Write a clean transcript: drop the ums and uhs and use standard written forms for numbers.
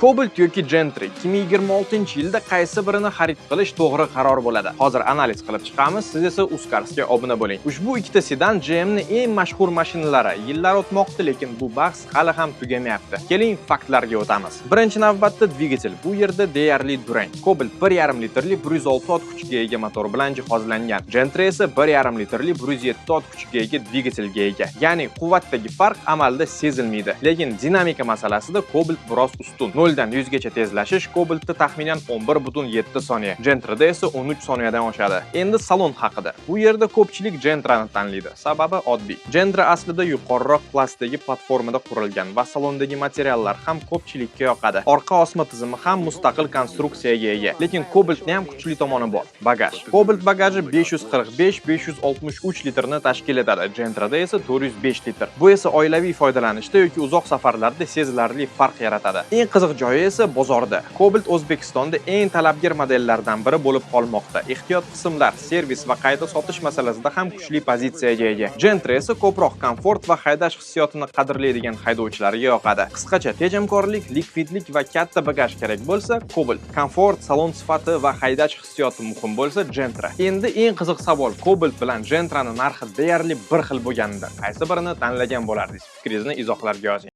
Cobalt yoki Gentra, 2026-yilda qaysi birini xarid qilish to'g'ri qaror bo'ladi? Hozir analiz qilib chiqamiz, siz esa Uzcarsga obuna bo'ling. Ushbu ikkita sedan GMning eng mashhur mashinalari. Yillar o'tmoqda, lekin bu bahs hali ham tugamayapti. Keling, faktlarga o'tamiz. Birinchi navbatda dvigatel. Bu yerda deyarli durang. Cobalt 1,5 litrli 106 ot kuchiga ega motor bilan jihozlangan. Gentra esa 1,5 litrli 107 ot kuchiga ega dvigatelga ega. Ya'ni quvvatdagi farq amalda sezilmaydi. Lekin dinamika masalasida Cobalt biroz ustun. 0 dan 100 gacha tezlashish Cobaltda taxminan 11,7 soniya, Gentrada esa 13 soniyadan oshadi. Endi salon haqida. Bu yerda ko'pchilik Gentrani tanlaydi. Sababi oddiy. Gentra aslida yuqoriroq klassdagi platformada qurilgan va salondagi materiallar ham ko'pchilikka yoqadi. Orqa osma tizimi ham mustaqil konstruksiyaga ega. Lekin Cobaltning ham kuchli tomoni bor. Bagaj. Cobalt bagaji 545-563 litrni tashkil etadi. Gentrada esa 405 litr. Bu esa oilaviy foydalanishda yoki uzoq safarlarda sezilarli farq yaratadi. Eng qiziq joyi esa bozorda. Cobalt O'zbekistonda eng talabgir modellardan biri bo'lib qolmoqda. Ehtiyot qismlar, servis va qayta sotish masalasida ham kuchli pozitsiyaga ega. Gentra esa ko'proq komfort va haydash hissiyotini qadrlaydigan haydovchilarga yoqadi. Qisqacha, tejamkorlik, likvidlik va katta bagaj kerak bo'lsa, Cobalt. Komfort, salon sifati va haydash hissiyoti muhim bo'lsa, Gentra. Endi eng qiziq savol: Cobalt bilan Gentrani narxi deyarli bir xil bo'lganida qaysi birini tanlagan bo'lardingiz? Fikringizni izohlarga yozing.